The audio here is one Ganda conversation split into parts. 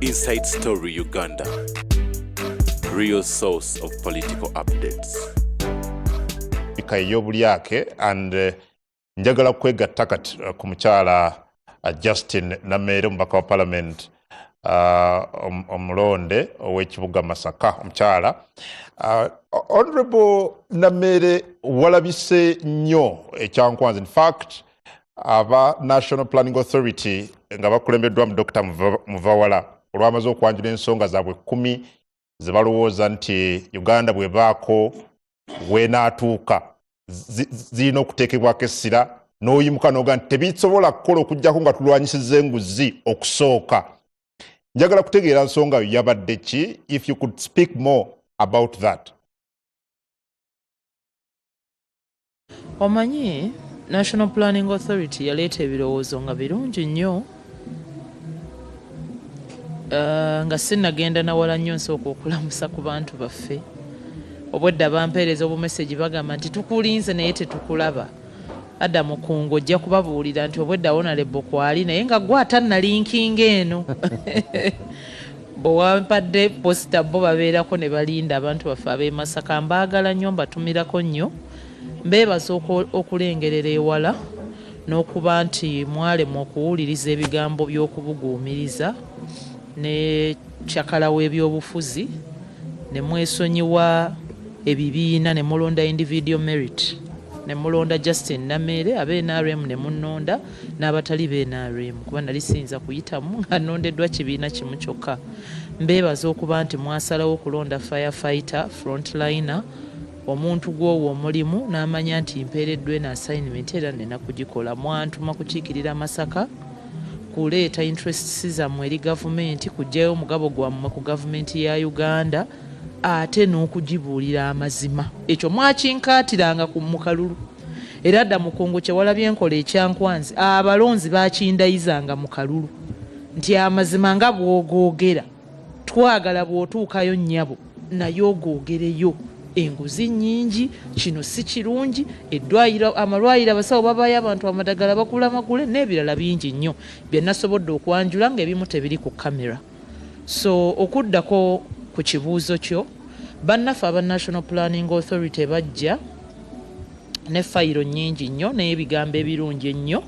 Inside Story Uganda, real source of political updates. Ey'obulyake and njagala kwegatta kati ku mukyala Justin Nameere, omubaka wa parliament omulonde ow'ekibuga Masaka. Omukyala Honorable Nameere, walabise nnyo ekyankwanzi. In fact, aba National Planning Authority nga bakulembeddwamu Dr Muvawala, olwamaze okwanjula ensonga zaabwe 10 ze balowooza nti Uganda bwebaako wenaatuuka zirina okuteekebwako essira, n'oyimuka noga nti tebisobola kukola okugjako nga tulwanyisiza enguzi okusooka. Njagala kutegeera nsonga yo yabadde ki, if you could speak more about that. Omanyi, National Planning Authority yaleeta ebirowoozo nga birungi nnyo. Nga sinnagenda nawala nnyo, nsooka okulamusa ku bantu baffe. Obwedda bampeereza obumesegi, bagamba nti tukulinze naye tetukulaba. Adamu Kungu, ojja kubabuulira nti obwedda honorable kwali, naye nga gwe atannalinkinga eno bwe wampadde poster, bo babeerako ne balinda. Abantu baffe ab'e Masaka mbaagala nnyo, mbatumirako nnyo, mbeebaza okulengerera ewala n'okuba nti mwalemwa okuwuliriza ebigambo by'okubuguumiriza ne cakala w'ebyobufuzi, ne mwesonyiwa ebibiina ne mulonda individual merit, ne mulonda Justin Nameere, abe NRM ne munnonda n'abatali be NRM, kuba nali siyinza kuyitamu nga nnondeddwa kibiina kimu kyokka. Mbeebaza okuba nti mwasalawo okulonda firefighter, frontliner, omuntu gw'owa omulimu n'amanya nti mpeereddwa eno assignment era nina kugikola. Mwantuma kukiikirira Masaka, kuleeta interests zammwe eri gavumenti, kuggyayo omugabo gwammwe ku gavumenti ya Uganda, ate n'okugibuulira amazima. Ekyo mwakinkaatiranga ku mu kalulu. Era dda Mukungu, kyewalabye enkola ekyankwanzi, abalonzi bakindayizanga mu kalulu nti amazima nga bw'ogoogera twagala bw'otuukayo nnyabo naye ogoogereyo. Enguzi nnyingi, kino si kirungi, eddwaliro, amalwaliro, abasawo babaayo abantu amadagala bakula magule n'ebirala bingi nnyo bye nasobodde okwanjula ng'ebimu tebiri ku kamera. So okuddako ku kibuuzo kyo, bannaffe aba National Planning Authority bajja ne fayiro nnyingi nnyo n'ebigambo ebirungi ennyo,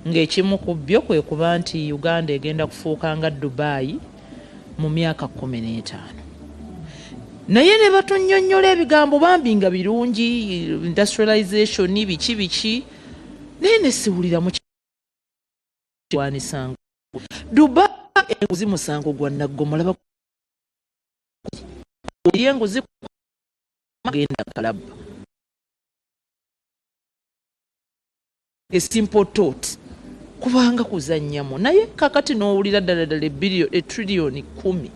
ng'ekimu ku byo kwe kuba nti Uganda egenda kufuuka nga Dubai mu myaka 15. Naye ne batunnyonnyola ebigambo bambi nga birungi, industrialization, biki biki, naye ne siwuliramu kirwanisa Dubai. Enguzi musango gwa naggomola, eri enguzi genda kalabba, a simple thought, kubanga kuzannyamu. Naye kakati n'owulira ddala ddala etriliyoni 10.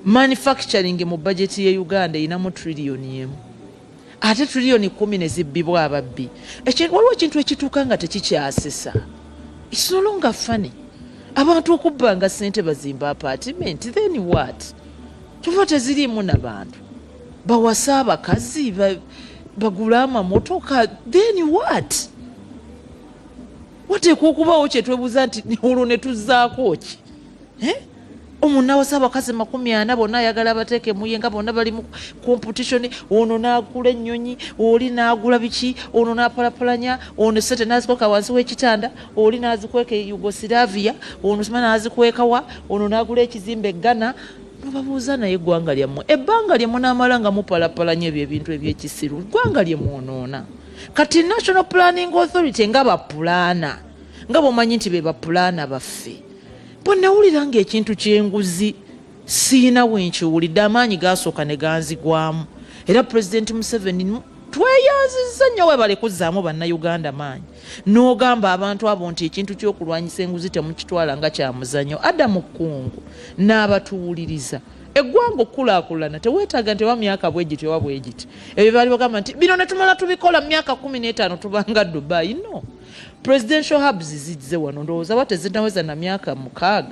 Manufacturing mu bajeti ye Uganda erinamu triliyoni 1, ate triliyoni 10 ne zibbibwa ababbi. Waliwo ekintu ekituuka nga tekikyasesa. It's no longer funny. Abantu okubbanga sente bazimba apartment, then what? Kyova teziriimu nabantu bawasa abakazi, bagule amamotoka, then what? Wateekwa okubaawo kyetwebuuza nti olwo ne tuzzaako ki? Eh? Omuntu awasa abakazi 40, bonna ayagala abateeke muye nga bonna bali mu competition. Ono n'agula ennyonyi, oli n'agula biki, ono n'apalapalanya, ono sente n'azikweka wansi w'ekitanda, oli n'azikweka e Yugoslavia, ono sima n'azikwekawa, ono n'agula ekizimbe e Ghana. Nobabuuza, naye eggwanga lyammwe, ebbanga lye munaamala nga mupalapalanya ebyo ebintu ebyekisiru, ggwanga lye mwonoona. Kati National Planning Authority nga bapulaana, nga bwomanyi nti be bapulaana baffe, bwe nawulira ng'ekintu ky'enguzi siina wenkiwulidde, amaanyi gasooka ne ganzigwamu. Era Pulezidenti Museveni, tweyanzizza nnyo, webale kuzzaamu Bannayuganda maanyi n'ogamba abantu abo nti ekintu ky'okulwanyisa enguzi temukitwala nga kya muzannyo. Adamu Kungu n'abatuwuliriza, eggwanga okukulaakulana teweetaaga nti oba myaka bwegiti oba bwegiti. Ebyo baali bagamba nti bino ne tumala tubikola mu myaka 15 tubanga Dubai. No presidential hubs zizze wano, ndowooza ba tezinaweza na myaka 6,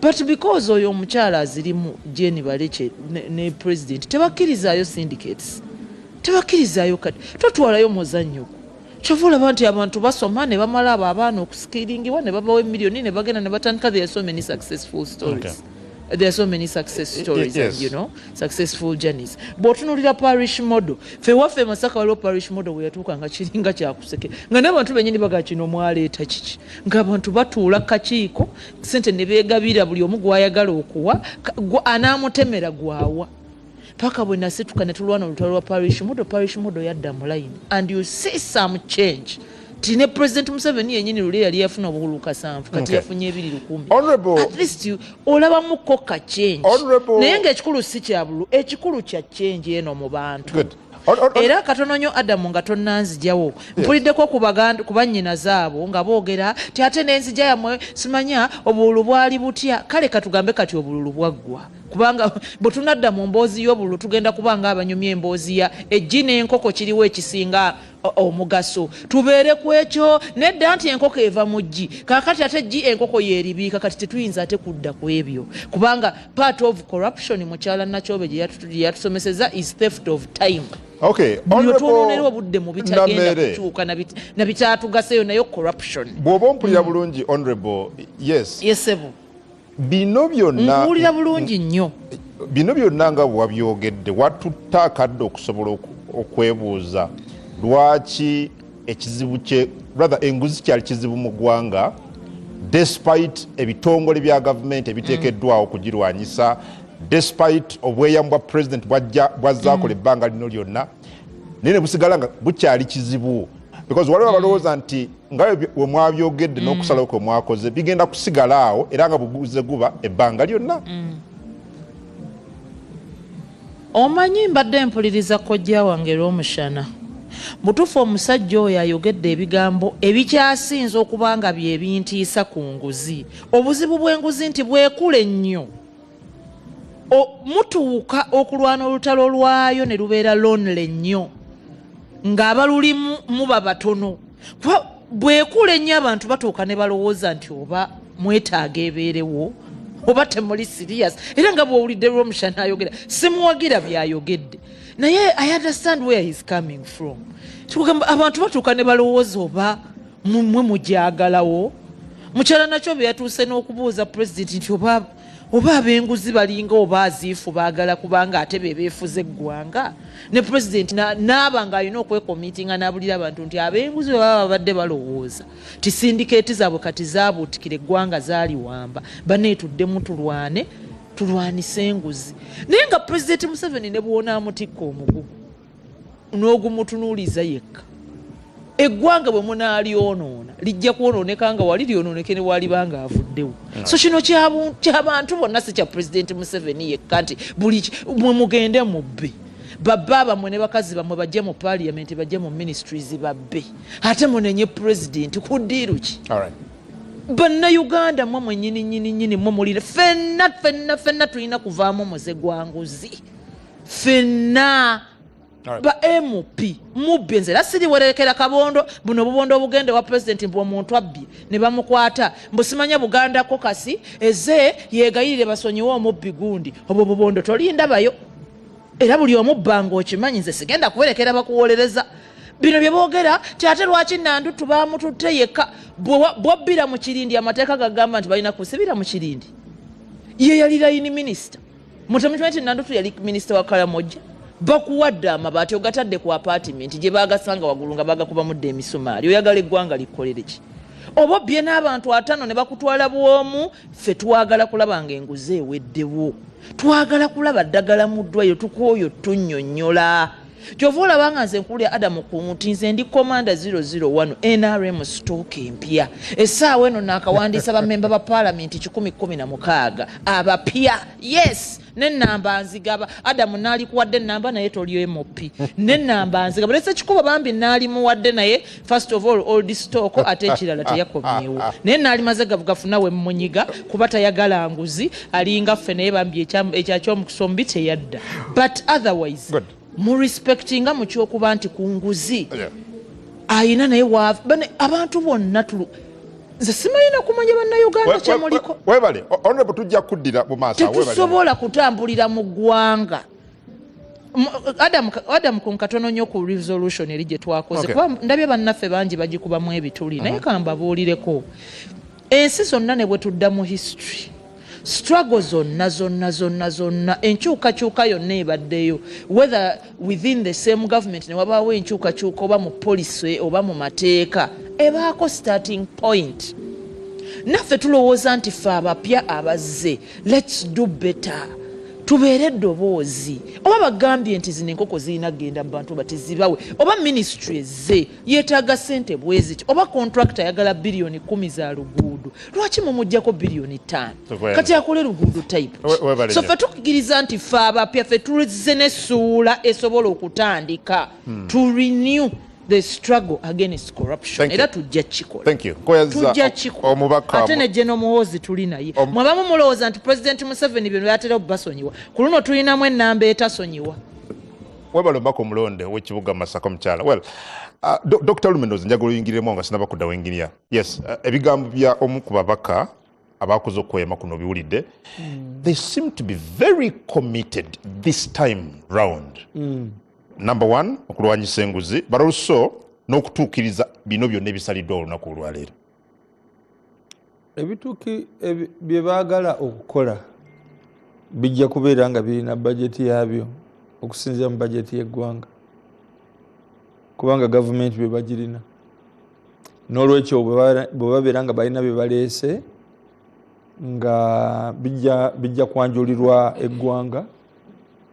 but because oyo omukyala azirimu, Jane Baleke, ne president tebakkirizaayo syndicates, tebakkirizaayo. Kati totwalayo muzannyo gwo. Kyova olaba nti abantu basoma ne bamala abo abaana okusikiringibwa ne babawa emiliyoni ne bagenda ne batandika. There are so many successful stories. There are so many success stories and successful journeys. Bw'otunuulira parish model, ffe waffe e Masaka waliwo parish model bwe yatuuka nga kiringa kyakuseke, nga n'abantu bennyini baga kino mwaleeta kiki, ng'abantu batuula kakiiko sente ne beegabira buli omu gw'ayagala okuwa, anaamutemera gwawa, paka bwe nasituka ne tulwana olutalo lwa parish model. Parish model yadda mu line and you see some change ti ne President Museveni yennyini luli yali yafuna obululu 7, kati yafunye 2 1. At least olabamuko ka change. Naye ng'ekikulu si kya bululu, ekikulu kya change eno mu bantu. Good. Era katono nnyo, Adamu, nga tonnanzigyawo, mpuliddeko ku bannyinaze abo nga boogera ti ate n'enzija yammwe simanya obululu bwali butya. Kale katugambe kati obululu bwaggwa, kubanga bwe tunadda mu mboozi y'obululu tugenda kuba nga abanyumya emboozi ya eggi n'enkoko. Kiriwo ekisinga omugaso tubeere ku ekyo? Nedda, nti enkoko eva mu ggi, kaakati ate eggi enkoko yeeribiika. Kati tetuyinza ate kudda ku ebyo, kubanga part of corruption mukyala Nakyobe gye yatusomeseza is theft of time. Buli otwononera obudde mu bitagenda Namere. kukyuka na bikyatugaseyo, nayo corruption. Bw'oba ompulira bulungi, honorable, yes? Yes, ssebo. Bino byonna Nkuwulira bulungi nnyo. Bino byonna nga bwe wabyogedde, watutte akadde okusobola okwebuuza lwaki ekizibu kye, rather enguzi, kyali kizibu mu ggwanga despite ebitongole bya gavumenti ebiteekeddwawo okugirwanyisa, despite obweyamu bwa president bwazze akola ebbanga lino lyonna, naye ne busigala nga bukyali kizibu, because waliwo abalowooza nti nga we mwabyogedde n'okusalawo kwe mwakoze bigenda kusigala awo era nga buguze guba ebbanga lyonna. Omanyi, mbadde mpuliriza kojja wange Lwomushana. Butuufu, omusajja oyo ayogedde ebigambo ebikyasinza okuba nga bye bintiisa ku nguzi. Obuzibu bw'enguzi nti bwekula ennyo, mutuuka okulwana olutalo lwayo ne lubeera lonely nnyo, ng'abalulimu muba batono, kuba bwekula ennyo abantu batuuka ne balowooza nti oba mwetaaga ebeerewo oba temuli serious. Era nga bw'owulidde Lwomushana ayogera, simuwagira byayogedde, naye I understand where he's coming from. Kikugamba abantu batuuka ne balowooza oba mumwe mugyagalawo. Mukyala nakyo bwe yatuuse n'okubuuza pulezidenti nti oba ab'enguzi balinga oba aziifu baagala, kubanga ate be beefuza eggwanga, ne pulezidenti naaba ng'alina okwekomitinga n'abulira abantu nti ab'enguzi bwe baba babadde balowooza ti syndicate zaabwe kati zaabuutikira eggwanga, zaaliwamba, baneetuddemu tulwane, tulwanise enguzi. Naye nga Pulezidenti Museveni ne bw'onaamutikka omugugu n'ogumutunuuliza yekka, eggwanga bwe munaalyonoona lijja kwonooneka nga wali lyonooneke ne waliba nga avuddewo. So kino kyabantu bonna, si kya Pulezidenti Museveni yekka nti buli mwe mugende mubbe, babba bammwe ne bakazi bammwe bajje mu parliament, bajje mu ministries babbe, ate munenye pulezidenti ku ddiiru ki? Bannayuganda mwe mwenyini nyini nyini mwe mulire ffenna ffenna ffenna tulina kuvaamu muze gwa nguzi ffenna. Ba MP mubbye, nze era siriwerekera kabondo buno obubondo obugenda wa pulezidenti mbu omuntu abbye ne bamukwata, mbu simanya Buganda Caucus eze yegayirire basonyiwe omubbi gundi. Obwo bubondo tolindabayo, era buli omubba ng'okimanyi, nze sigenda kuwerekera bakuwolereza bino bye boogera ti ate lwaki Nandutu bamututte yekka. Bwobbira mu kirindi, amateeka gagamba nti balina kusibira mu kirindi. Ye yali line minister, mutemukimanyi nti Nandutu yali minisita wa Karamoja. Bakuwadde amabaati ogatadde ku apartment gye bagasanga waggulu nga bagakubamudde emisumaali. Oyagala eggwanga likkolere ki? Oba obbye n'abantu 50 ne bakutwala bwomu. Ffe twagala kulaba nga enguzi eweddewo, twagala kulaba ddagala mu ddwaliro, tukooyo tunnyonnyola. Kyova olaba nga nze nkulya Adamu ku nti nze ndi commander 001 NRM stock empya. Essaawa eno naakawandiisa bammemba ba paalamenti 116 abapya. Yes, nenamba nzigaba. Adamu, naalikuwadde enamba naye toli MP. Nenamba nzigaba lese kikuba bambi naalimuwadde, naye first of all old stock, ate ekirala teyakomyewo, naye naalimaze gafuna we mmunyiga kuba tayagala nguzi, alinga ffe, naye bambi ekyakyomukisa omubi teyadda. But otherwise, Good. mu respectinga mu kyokuba nti ku nguzi ayina, naye abantu bonna tulu nze simanyi nakumanya Bannayuganda kyemuliko. Webale, honorable, tujja kuddira mu maaso awo, webale. Tetusobola kutambulira mu ggwanga. Adam ku nkatono nnyo ku resolution eri gye twakoze, kuba ndabye bannaffe bangi bagikubamu ebituli, naye kambabuulireko, ensi zonna ne bwe tudda mu history, struggle zonna zonna zonna zonna, enkyukakyuka yonna ebaddeyo, whether within the same government ne wabaawo enkyukakyuka, oba mu policy oba mu mateeka, ebaako starting point. Naffe tulowooza nti ffe abapya abazze, let's do better, tubeere eddoboozi. Oba bagambye nti zino enkoko zirina kugenda mu bantu, oba tezibawe, oba ministry ezze yeetaaga ssente bwe ziti, oba contract ayagala 10 biliyoni za luguudo, lwaki mumugjako 5 biliyoni? Kati akole luguudo type. Webale So nnyo. ffe tukkiriza nti ffe abapya, ffe tuzze n'essuula esobola okutandika to renew the struggle against corruption. Thank you. Era tujja kukikola. Thank you. Nkwebaza Tujja kikola. omubaka. Ate ne General Muhoozi tuli naye. Mwabamu mulowooza nti President Museveni bino byatera okubasonyiwa, ku luno tulinamu ennamba etasonyiwa. Webale, omubaka omulonde w'ekibuga Masaka omukyala. Well, Dr Lumenozi, njagala oyingiremu nga sinaba kudda wenginia. Yes, ebigambo bya omu ku babaka abakoze okweyama kuno biwulidde. They seem to be very committed this time round, number one okulwanyisa enguzi, but also n'okutuukiriza bino byonna ebisaliddwa olunaku olwaleero. Ebituuki bye baagala okukola bijja kubeera nga birina bajeti yaabyo okusinziira mu bajeti y'eggwanga, kubanga gavumenti bye bagirina. N'olwekyo bwe babeera nga balina bye baleese nga bijja kwanjulirwa eggwanga,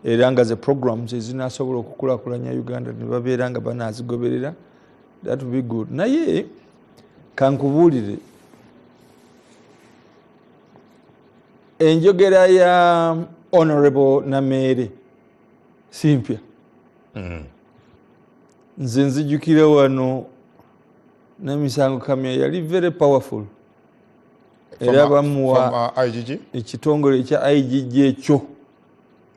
era nga ze programs ezinasobola okukulaakulanya Uganda ne babeera nga banaazigoberera, that will be good. Naye kankubuulire, enjogera ya Honorable Nameere simpya. Nze nzijukire wano n'emisango Kamya yali very powerful, era bamuwa From, IGG? Ekitongole ekya IGG ekyo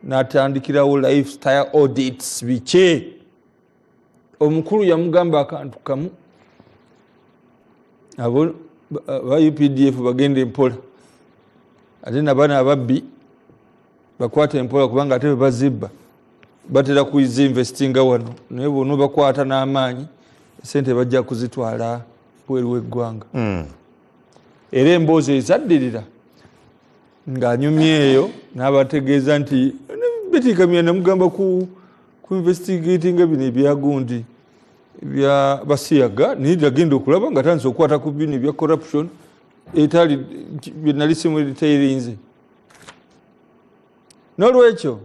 n'atandikirawo lifestyle audits. Biki? Omukulu yamugamba akantu kamu, abo ba UPDF bagenda empola, ate nabana ababbi bakwata empola, kubanga ate bebazibba batera kuzinvestinga wano, naye bona bakwata n'amaanyi, sente bajja kuzitwala bweru w'eggwanga. Era emboozi ezaddirira ng'anyumya eyo n'abategeeza nti Beti Kamya namugamba ku investigatinga bino ebyagundi bya basiyaga, naye nagenda okulaba nga tandise okukwata ku bino ebya corruption etali byenali simulitairinze. N'olwekyo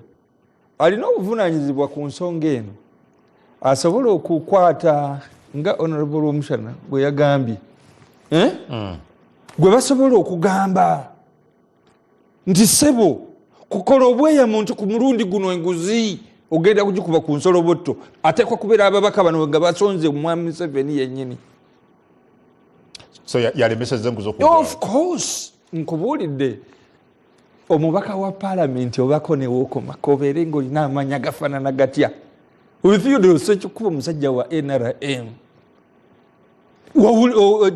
alina obuvunanyizibwa ku nsonga eno, asobola okukwata nga Honorable Omushana bwe yagambye, eh? Gwe basobola okugamba nti ssebo, kukola obweyamo nti ku mulundi guno enguzi ogenda kugikuba ku nsolobotto, ateekwa kubeera ababaka bano nga basonze omwami Museveni yennyini. So yalemesezza enguzi okuggwawo. Of course, nkubuulidde, omubaka wa paalamenti obako newookoma kobeere ngaolina amanya gafaanana gatya, Theodore Sekikubo omusajja wa NRM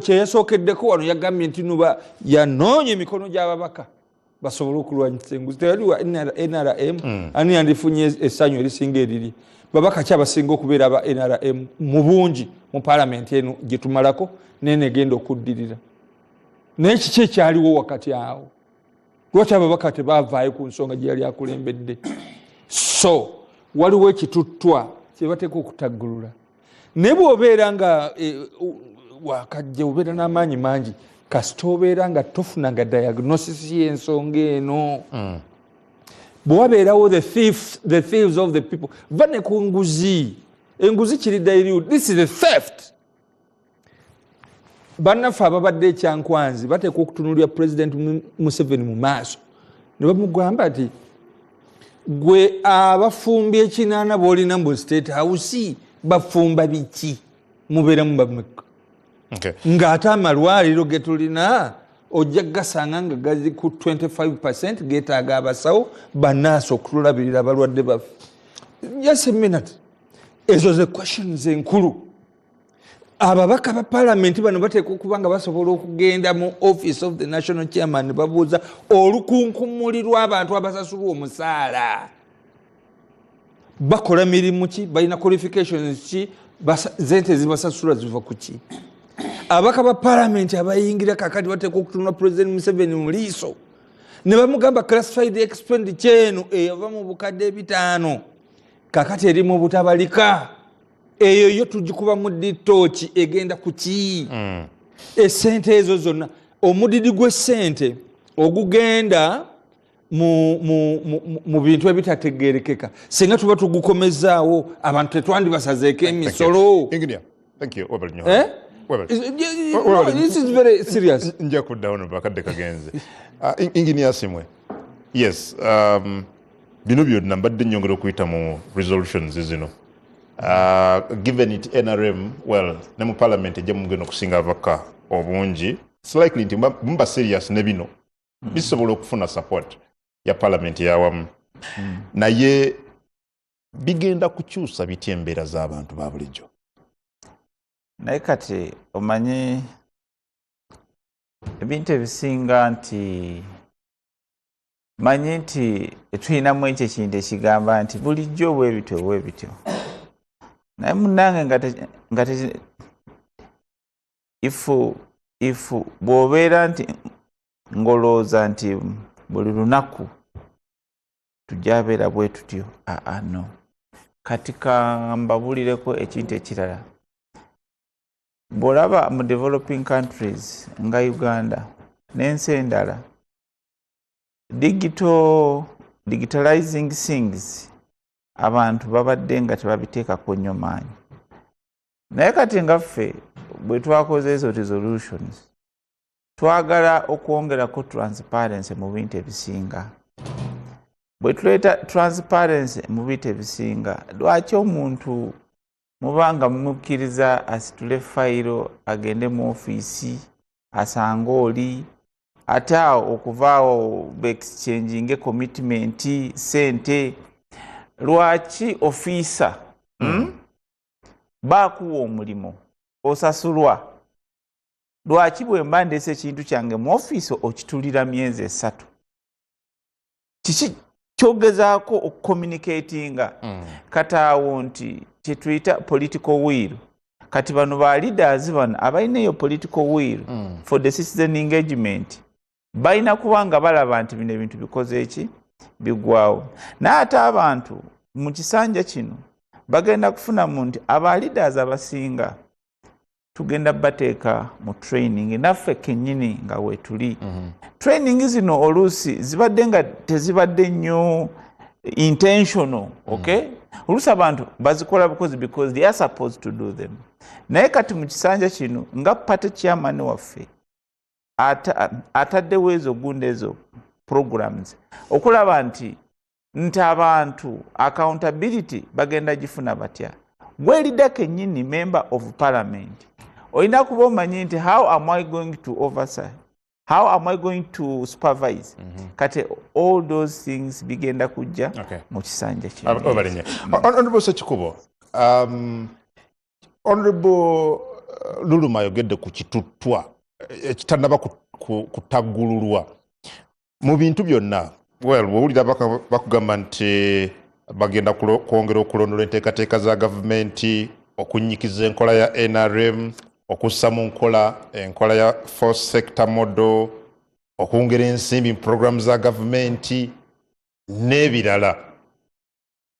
kyeyasookeddeko wano yagambye nti nuba yanoonya emikono gy'ababaka basobole okulwanyisa enguzi. Teyali wa NRM? Ani yandifunye essanyu erisinga eriri? Babaka ki abasinga okubeera aba NRM mu bungi mu paalamenti eno gye tumalako nene egenda okuddirira? Naye kiki ekyaliwo wakati awo? Lwaki ababaka tebavaayo ku nsonga gye yali akulembedde? So waliwo ekituttwa kyebateeka okutaggulula, naye bw'obeera nga wakajja obeera n'amaanyi mangi, kasita obeera nga tofunanga diagnosis y'ensonga eno. Bwe wabeerawo the thieves of the people, va ne ku nguzi, enguzi kiri dilute, this is a theft. Bannaffe ababadde ekyankwanzi bateekwa okutunulira President Museveni mu maaso ne bamugamba nti gwe abafumbi 8 b'olina mu State House bafumba biki? Mubeeramu bameka? Ng'ate amalwaliro ge tulina ojja gasanga nga gazi ku 25, geetaaga abasawo, banaasi okutulabirira abalwadde baffe. Just a minute, ezo ze questions enkulu. Ababaka ba paalamenti bano bateekwa okuba nga basobola okugenda mu office of the national chairman ne babuuza olukunkumuli lw'abantu abasasulwa omusaala. Bakola mirimu ki? Balina qualifications ki? Sente zibasasula ziva ku ki? Ababaka ba palamenti abayingira kakati bateeka okutunula President Museveni mu liiso ne bamugamba, classified expenditure eno eyava mu 50,000 kakati eri mu butabalika, eyo yo tugikuba mu ditooki, egenda ku ki? Esente ezo zonna, omudidi gw'essente ogugenda mu bintu ebitategerekeka, singa tuba tugukomezaawo, abantu tetwandibasazeeko emisolo. Engineer, thank you. Webale nnyo. Eh? Webale. No, this is very serious. Nja kuddawo no, bakadde kagenze. Engineer Simwe, yes, bino byonna mbadde nnyongera okuyita mu resolutions zino. Given it NRM, well, ne mu parliament ejja mugenda okusinga ababaka obungi, it's likely nti muba serious ne bino bisobola okufuna support ya parliament yawamu, naye bigenda kukyusa bitya embeera z'abantu ba bulijjo? Naye kati omanyi ebintu ebisinga nti manyi nti tulinamu ekyo ekintu ekigamba nti bulijjo bwe bityo bwe bityo, naye munange nga if bw'obeera nti ng'olowooza nti buli lunaku tujabeera bwe tutyo, aa, no. Kati kambabulireko ekintu ekirala. Bw'olaba mu developing countries nga Uganda n'ensi endala, digitalizing things, abantu babadde nga tebabiteekako nnyo maanyi, naye kati nga ffe bwe twakoze ezo resolutions, twagala okwongerako transparency mu bintu ebisinga. Bwe tuleeta transparency mu bintu ebisinga, lwaki omuntu mubanga mumukkiriza asitule fayiro agende mu ofiisi asange oli, ate awo okuvaawo beexchanginge commitment, sente? Lwaki ofiisa, Baakuwa omulimu, osasulwa, lwaki bwe mba ndeese ekintu kyange mu ofiisi okitulira myezi 3? Kiki kyogezaako okucommunicatinga? Kati awo nti kyetuyita political will. Kati bano ba leaders bano abalina eyo political will for the citizen engagement balina kuba nga balaba nti bino ebintu bikoze eki bigwawo. Naye ate abantu mu kisanja kino bagenda kufunamu nti aba leaders abasinga tugenda bateeka mu training, naffe kennyini nga weetuli. Training zino oluusi zibadde nga tezibadde nnyo intentional, okay? Oluusi abantu bazikola bukozi because they are supposed to do them. Naye kati mu kisanja kino nga party chairman waffe ataddewo ezo gundi, ezo programs, okulaba nti abantu accountability bagenda gifuna batya. Gwe leader kennyini, member of parliament, olina kuba omanyi nti how am I going to oversight, how am I going to supervise? Kati all those things bigenda kujja mu kisanja kino. Webale nnyo. Honorable Sekikubo, Honorable Luluma ayogedde ku kituttwa ekitannaba kutaggululwa mu bintu byonna. Well, bw'owulira bakugamba nti bagenda kwongera okulondoola enteekateeka za gavumenti, okunnyikiza enkola ya NRM, okussa mu nkola enkola ya four sector model, okwongera ensimbi mu puroguramu za gavumenti n'ebirala,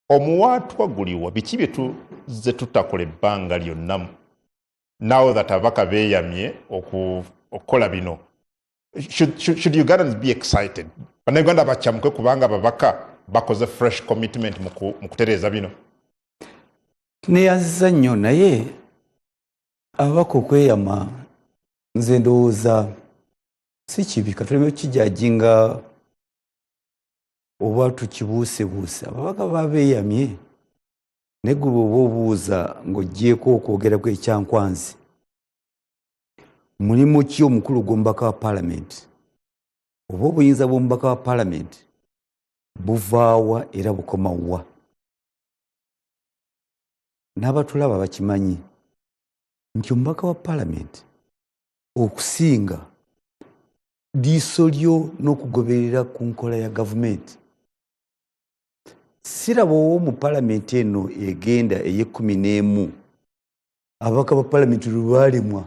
omuwaatwa guliwa? Biki bye tuzze tutakola ebbanga lyonna? Now that ababaka beeyamye okukola bino, should Ugandans be excited? Bannayuganda bakyamuke kubanga ababaka bakoze fresh commitment mu kutereeza bino? Neyanziza nnyo, naye ababaka okweyama nze ndowooza si kibi. Katuleme kijajinga oba tukibuusebuuse. Ababaka babeeyamye, naye gwe bw'oba obuuza ng'oggyeeko okwogera kw'ekyankwanzi, mulimu ki omukulu gw'omubaka wa paalamenti oba obuyinza bw'omubaka wa paalamenti buvaawa era bukomawa? N'abatulaba bakimanyi nti omubaka wa paalamenti okusinga liiso lyo n'okugoberera ku nkola ya gavumenti. Sirabawo mu palamenti eno egenda ey'e11, ababaka ba palamenti lwe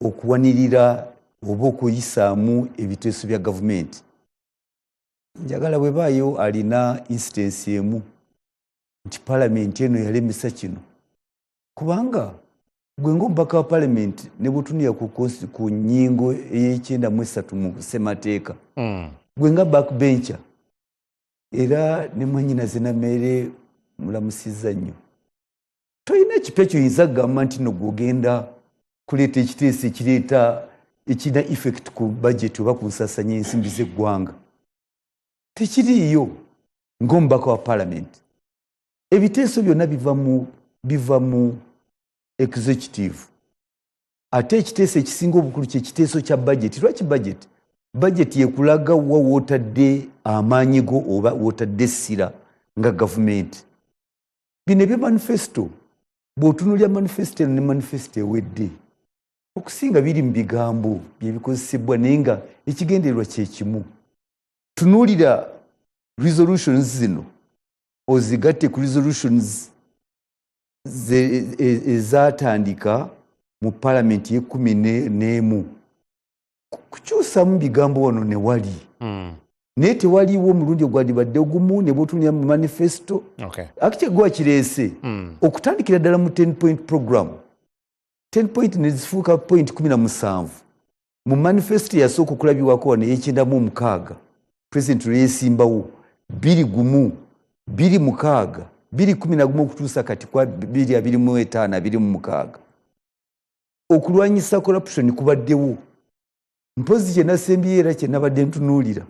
okuwanirira oba okuyisaamu ebiteeso bya gavumenti. Njagala bwe baayo alina instance emu nti palamenti eno yalemesa kino, kubanga gwe ngaomubaka wa palamenti ne bwetunira ku nnyingo ey'e93 mu ssemateeka, gwe nga backbencher era ne mwanyinaze Nameere mulamusizza nnyo, tolina kipya kyoyinza kugamba nti no gwogenda kuleeta ekiteeso ekireeta ekirina effect ku budget oba ku nsasanya ensimbi z'eggwanga. Tekiriiyo. Ng'omubaka wa palamenti, ebiteeso byonna biva mu executive, ate ekiteeso ekisinga obukulu kyekiteeso kya budget. Lwaki budget? Budget yekulaga wa wootadde amaanyi go oba wootadde essira nga gavumenti. Bino ebya manifesto, bw'otunuulira manifesto eno ne manifesto ewedde, okusinga biri mu bigambo byebikozesebwa, naye nga ekigendererwa kyekimu. Tunuulira resolutions zino, ozigatte ku resolutions ezatandika mu palamenti ye11, kukyusamu bigambo wano ne wali, naye tewaliwo omulundi ogwandibadde ogumu ne bwotunira mu manifesto. Actually gwa kireese okutandikira ddala mu 10 point program, 10 point nezifuuka point 17. Mu manifesto yasooka okulabibwako wano ey'96, president lweyesimbawo, 21, 26, 211 okutuusa kati kwa 225, 26, okulwanyisa corruption kubaddewo. Mpozi kyenasembyeyo era kyenabadde ntunuulira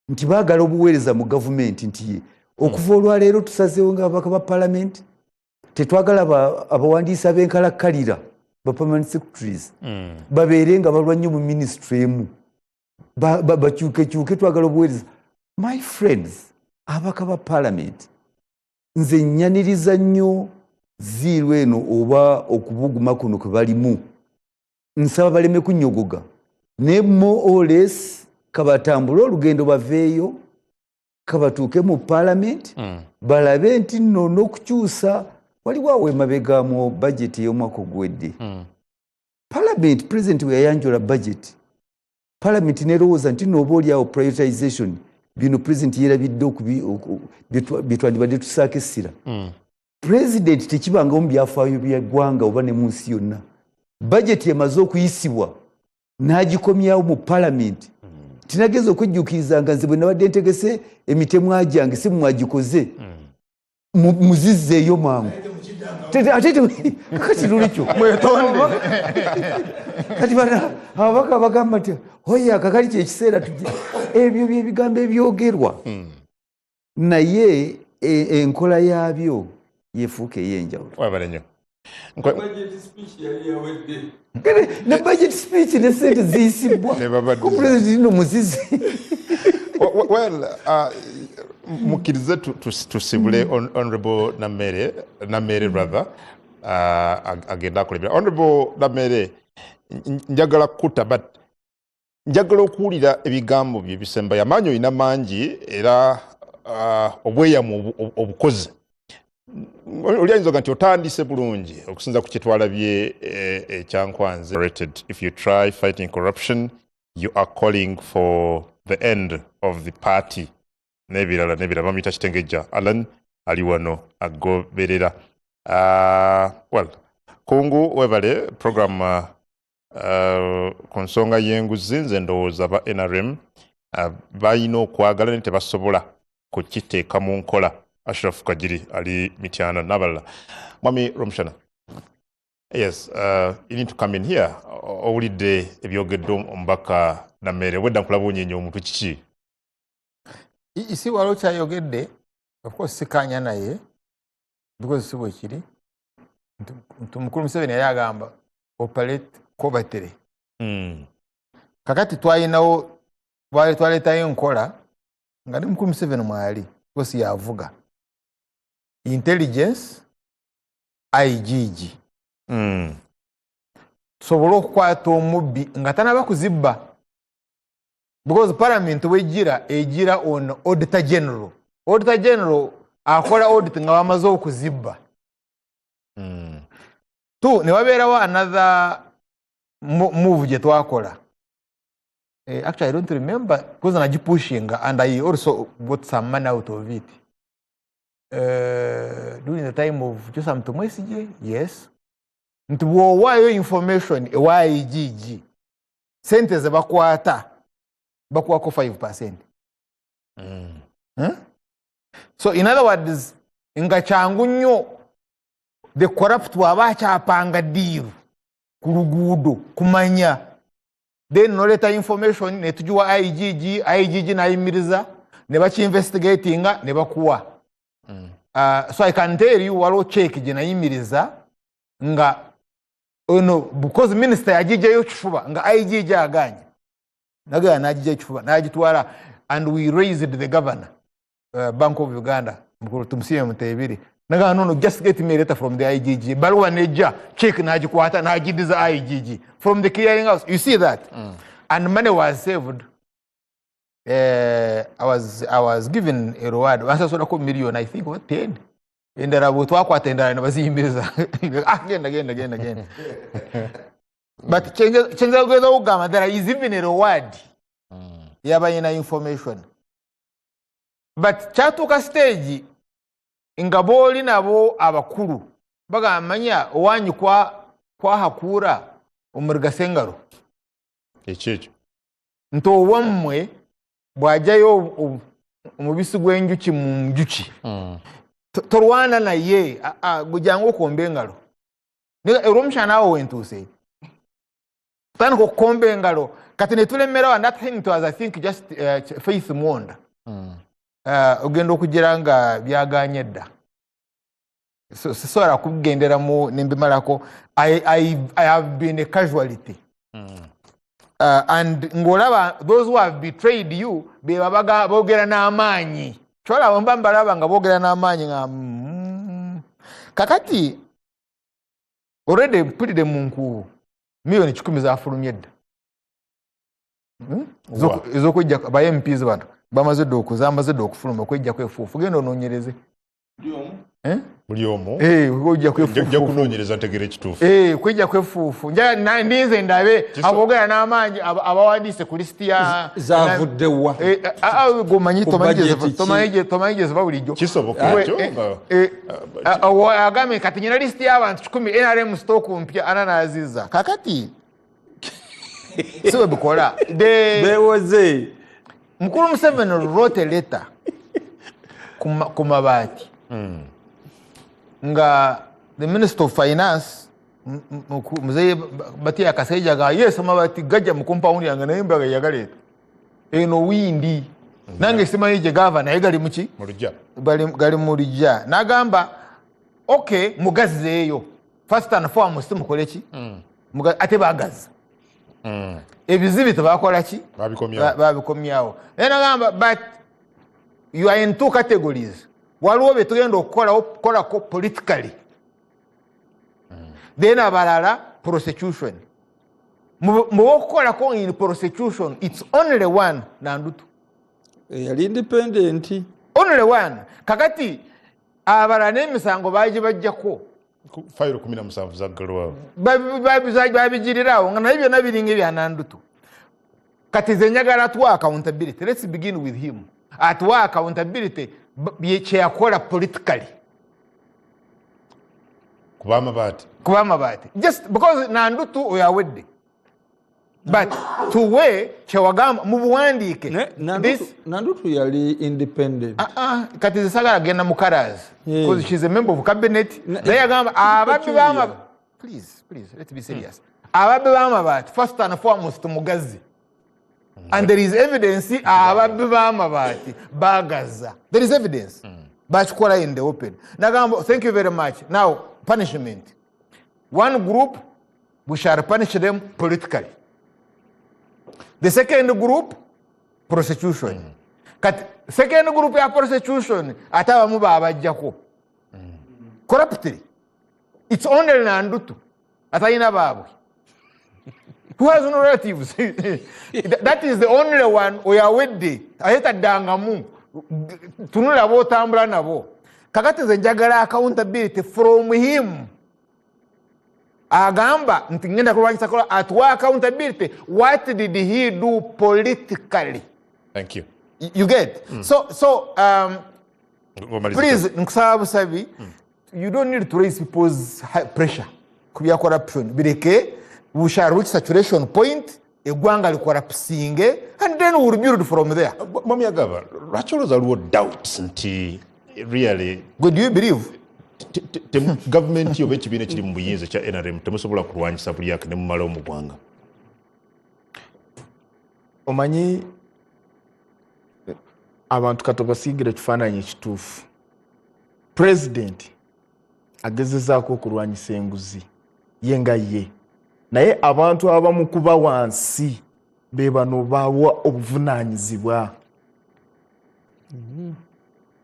nti baagala obuweereza mu gavumenti, nti ye okuva olwaleero tusazeewo nga ababaka ba palamenti tetwagala abawandiisi ab'enkalakkalira, ba permanent secretaries, babeere nga balwa nnyo mu ministry emu, bakyukekyuke, twagala obuweereza. My friends, ababaka ba palamenti, nze nyaniriza nnyo ziiru eno oba okubuguma kuno kwe balimu. Nsaba baleme kunyogoga, naye more or less kabatambule olugendo, baveeyo, kabatuuke mu palamenti, balabe nti nno n'okukyusa waliwo awo emabega mu budget ey'omwaka oguwedde. Palamenti, president bwe yayanjula budget, palamenti nerowooza nti nooba oli awo prioritization, bino president yerabidde bye twandibadde tusaako essira. President tekibangawo mu byafaayo byaggwanga oba ne mu nsi yonna, budget emaze okuyisibwa n'agikomyawo mu palamenti. Tinageza okwejjuukiriza nga nze bwe nabadde ntegese emitemwa gyange, si mwagikoze, muzizzeeyo mangu. Ate kati lulikyo kati bana ababaka bagamba nti oya kakali kyekiseera tujje. Ebyo byebigambo ebyogerwa, naye enkola yaabyo yefuuka ey'enjawulo. Webale nnyo. Budget speech yali yawedde. Ne budget speech ne sente ziyisibwa Ne babaddiza. ku president no muzizi. Well, mukkirize tusibule Honorable Namere, Namere rather, agenda akulembera. Honorable Namere, njagala kutta, but njagala okuwulira ebigambo bye bisembayo. Amaanyi olina mangi era obweyamu obukoze. Oli ayinza oga nti otandise bulungi okusinza ku kyetwalabye ekyankwanze. If you try fighting corruption, you are calling for the end of the party, n'ebirala n'ebirala. Bamuyita Kitengejja Alan, ali wano agoberera. Well, Kungu, webale program. Ku nsonga y'enguzi, nze ndowooza ba NRM balina okwagala naye tebasobola kukiteeka mu nkola. Ashraf Kajiri ali Mityana n'abalala. Mwami Romshana, yes, you need to come in here. Owulidde ebyogeddwa omubaka Nameere. Obwedda nkulaba onyeenya omuntu, kiki? Si waliwo kyayogedde, of course sikanya naye because si bwe kiri nti mukulu Museveni yali agamba operate covertly. Kakati twalinawo, twaleetayo enkola nga ne mukulu Museveni mwali kosi yavuga intelligence IGG, tusobole okukwata omubbi nga tanaba kuzibba, because parliament wegira egira on auditor general. Auditor General akola audit nga bamaze okuzibba. Two, ne wabeerawo another move gye twakola. Actually, I don't remember because nagipushinga and I also got some money out of it. During the time of Josam Tumwesigye, yes. Nti bw'owaayo information ewa IGG, sente ze bakwata bakuwako 5%. Hmm? So in other words, nga kyangu nnyo the corrupt bw'aba akyapanga deal ku luguudo kumanya, then noleta information netugiwa IGG, IGG nayimiriza ne bakiinvestigatinga ne bakuwa. So I can tell you, waliwo check gye nayimiriza nga ono, because minister yagijjayo kifuba nga IGG aganye, nagaya nagijjayo kifuba nagitwala, and we raised the governor, Bank of Uganda, mukulu Tumusiime Mutebile. Nagamba, "No, no, just get me a letter from the IGG." Baluwa nejja, check nagikwata nagidiza IGG from the clearing house. You see that? And money was saved. I was given a reward, basasulako million, I think, what, 10. Endala bwe twakwata endala ne baziyimiriza. Ah, genda genda genda genda. But kyenza kugeza okugamba, there is even a reward yabalina information. But kyatuuka stage nga booli nabo abakulu bagamba, manya owanyu kwahakuura omurigasa engaro. Ekyekyo. Nti owammwe bw'ajjayo omubisi gw'enjuki mu njuki, tolwana naye, gujjangu okomba engalo. Olwomushana awo wentuuse tandika okukomba engalo. Kati netulemerawo, and that thing it was, I think, just Faith Mwonda. Ogenda okugira nga byaganye dda. So, sisobola kugenderamu nembimalako. I have been a casualty. And ng'olaba those who have betrayed you be babaga boogera n'amaanyi. Kyolaba mba mbalaba nga boogera n'amaanyi nga kakati already mpulire mu nkuubo 100,000,000 zafulumye dda. Hmm? Ez'okwejja ba MPs bano bamaze dda zamaze dda okufuluma okwejjako efuufu. Genda onoonyereze. Eh? Buli omu. Eh, okwejjako nja efuufu. Kunoonyereza ntegere ekituufu. Eh, kwejjako efuufu. Ndinze ndabe aboogera n'amaanyi abawandiise ku lisiti ya Zavudde wa? Eh, ah, ah, gomanyi Ku tomanyi budget ki? tomanyi gye ziba bulijjo. Kisoboka ekyo Agambye kati nyina lisiti y'abantu 100, NRM stock mpya ana naziza. Kakati si bwe bikola. Bewoze. Mukulu Museveni wrote a letter ku mabaati nga the Minister of Finance, Muzeyi Batiya Kasaija, ga yes, amabaati gajja mu compound yange, naye mbaga yagaleeta eno windi nange simanyi gye gava, naye gali muki? Mu lujja. Gali mu lujja. N'agamba, "Okay, mugazzeeyo first and foremost, mukole ki?" Ate bagaza ebizibi tebakola ki? Babikomyawo. Babikomyawo. Naye nagamba, "But you are in two categories. Waliwo bye tugenda okukolawo kukolako politically, then abalala prosecution." Mu bokukolako in prosecution, it's only one, Nandutu. Eyali independent. Only one. Kakati abalala n'emisango bagibajjako. Fayiro 17 zaggalwawo. Babigirirawo nga naye byonna biringa ebya Nandutu. Kati nze njagala tuwa accountability. Let's begin with him, atuwa accountability kyeyakola politically. Kuba amabaati. Kuba amabaati, just because Nandutu oyo awedde, but tuwe kyewagamba mu buwandiike. Nandutu yali independent. Ah, ah, kati nze sagala genda mu colors because she's a member of cabinet. Naye yagamba ababbi bama, please, please, let's be serious. Ababbi b'amabaati, first and foremost, mugazi, and there is evidence ababbi b'amabaati bagaza. There is evidence bakikola in the open. Nagamba, "Thank you very much. Now punishment. One group, we shall punish them politically. The second group, prosecution." Kati second group ya prosecution, ate abamu babajjako corruptly. It's only Nandutu atalina baabwe, who has no relatives. That is the only one. Oyo awedde, ate taddangamu. Tunula b'otambula nabo. Kakati nze njagala accountability from him. Agamba nti ngenda kulwanyisa kola, atuwa accountability. What did he do politically? Thank you. You get? So please, nkusaba busabi, you don't need to raise people's high pressure ku bya corruption. Bireke, we shall reach saturation point, eggwanga licollapsinge, and then we will build from there. Mwami Agaba, lwaki olowooza waliwo doubts nti really Good, do you believe? Gavumenti oba ekibiina ekiri mu buyinza ekya NRM temusobola kulwanyisa bulyake ne mumalawo mu ggwanga? Omanyi, abantu katobasiigira ekifaananyi ekituufu. Pulezidenti agezezaako okulwanyisa enguzi ye nga ye, naye abantu abamukuba wansi be bano bawa obuvunaanyizibwa.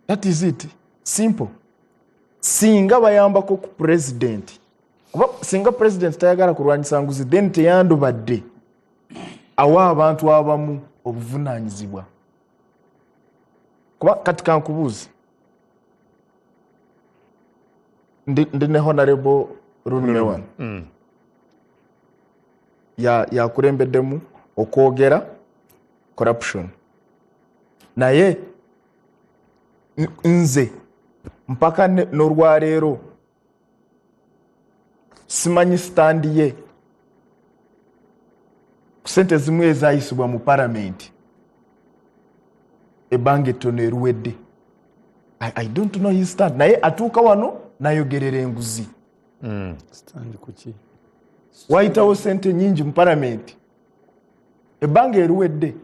That is it, simple. Singa bayambako ku pulezidenti, kuba singa pulezidenti tayagala kulwanyisa nguzi, then teyandibadde awa abantu abamu obuvunaanyizibwa. Kuba kati kankubuuze, ndi ne Honorable Runume wano, yakulembeddemu okwogera corruption, naye nze mpaka n'olwaleero simanyi stand ye ku sente zimu ezayisibwa mu palamenti ebbanga ettono eruwedde. I don't know his stand, naye atuuka wano nayogerera enguzi. Stand kuki? Wayitawo sente nyingi mu palamenti ebbanga eruwedde,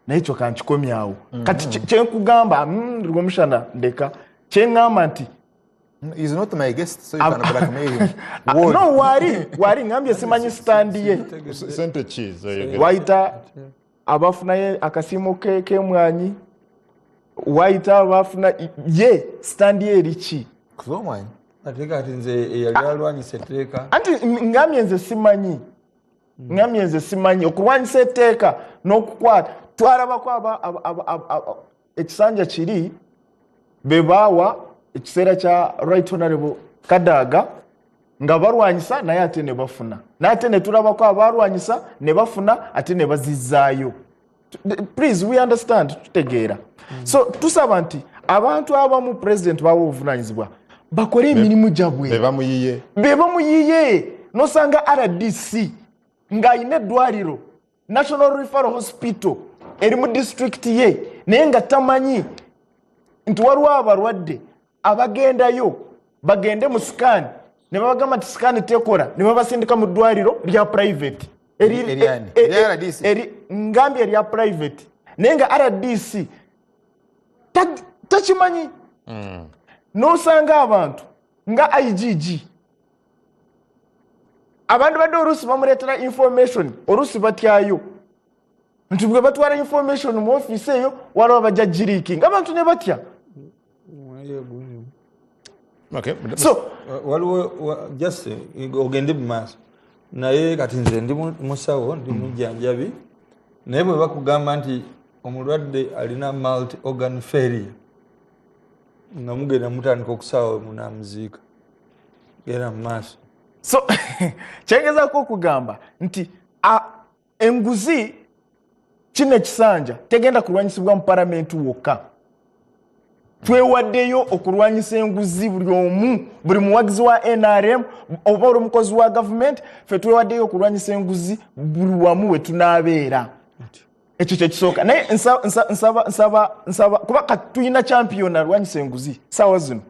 naye ekyo kankikomyawo. Kati kyenkugamba, Rwomushana, ndeka kyeŋŋamba nti He's not my guest, so you can blackmail him. Ah, no, wali ŋŋambye simanyi stand ye. Sente ki zoyogera? Wayita abafunayo akasiimo k'emwanyi, wayita abafuna ye stand ye eriki? Kuzomwanyi. Ate kati nze eyali alwanyisa etteeka. Anti ŋŋambye nze simanyi, ŋŋambye nze simanyi okulwanyisa etteeka n'okukwata. Twalabako ekisanja kiri be baawa ekiseera kya Right Honorable Kadaga nga balwanyisa, naye ate ne bafuna, naye ate ne tulabako abalwanyisa ne bafuna, ate ne bazizaayo. Please, we understand, tutegeera. So tusaba nti abantu abamu president bawa obuvunanyizibwa bakole emirimu gyabwe. Be bamuyiye. Be bamuyiye. Nosanga RDC ng'ayina eddwaliro, National Referral Hospital, eri mu disitulikiti ye, naye nga tamanyi nti waliwo abalwadde abagendayo bagende mu scan ne babagamba nti scan tekola, ne babasindika mu ddwaliro lya private. Eryani? Erya RDC? Ngambye erya private, naye nga RDC takimanyi. Nosanga abantu nga IGG, abantu badde oluusi bamuleetera information, oluusi batyayo nti bwe batwala information mu ofiisi eyo waliwo bajja gileakinga, abantu ne batya. So waliwo just ogende mu maaso, naye kati nze ndi musawo, ndi mujjanjabi, naye bwe bakugamba nti omulwadde alina multi organ failure, nga mugenda mutandika okusaawa munamuziika. Genda mu maaso. So kyengezaako okugamba nti enguzi kino ekisanja tegenda kulwanyisibwa mu palamenti wokka. Twewaddeyo okulwanyisa enguzi, buli omu, buli muwagizi wa NRM oba oli omukozi wa gavumenti, ffe twewaddeyo okulwanyisa enguzi buli wamu we tunaabeera. Ekyo kyekisooka. Naye nsaba kuba kati tulina champion alwanyisa enguzi saawa zino,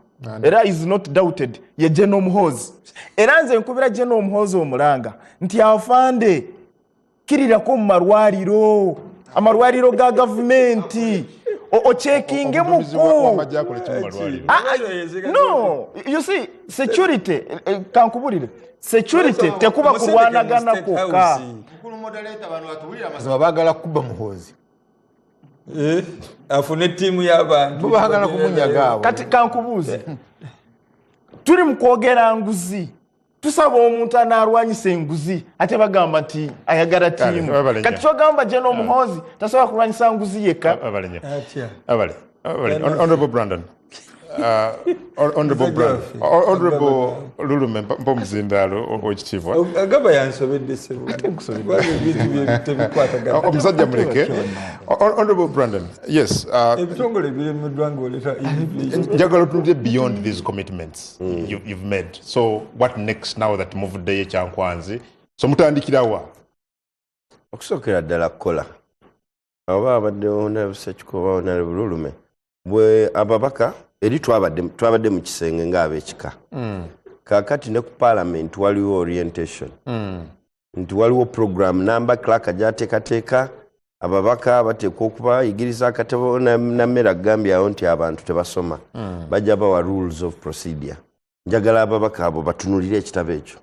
era is not doubted, ye General Muhoozi. Era nze nkubira General Muhoozi omulanga nti afande, kirirako mu malwaliro, amalwaliro ga gavumenti, ocheckingemuko. Wamajje akola ki mu malwaliro? Ah, ah, no, you see, security, kankubulire, security tekuba kulwanagana kwokka. Mukulu moderator, bano batuwulira amazima, baagala kukuba Muhoozi. Afune ttiimu y'abantu. Bo baagala kumunyaga abo. Kati kankubuuze, tuli mu kwogera nguzi, Tusaba omuntu anaalwanyisa enguzi, ate bagamba nti ayagala tiimu. Webale nnyo. Kati kyogamba General Muhoozi tasobola kulwanyisa nguzi yekka? Abale nnyo. Atya? Abale. Abale. Honorable Brandon. Honorable Brandon. Honorable Lulume, mpa omuzindaalo owekitiibwa. Agamba yansobedde ssebo. Kubanga ebintu bye tebikwatagana. Omusajja muleke. Honorable Brandon, yes. Ebitongole biremeddwa ng'oleta individual. Njagala otunulire beyond these commitments you've made. So what next now that muvuddeyo ekyankwanzi? So mutandikirawa? Okusookera ddala kukola, oba abadde Honorable Sekikubo oba Honorable Lulume, bwe ababaka eri twabadde mu kisenge ng'ab'ekika. Kaakati ne ku parliament waliwo orientation nti waliwo program namba clerk gyateekateeka, ababaka bateekwa okubayigiriza akatabo. Nammere agambye awo nti abantu tebasoma, bajja bawa rules of procedure. Njagala ababaka abo batunulire ekitabo ekyo,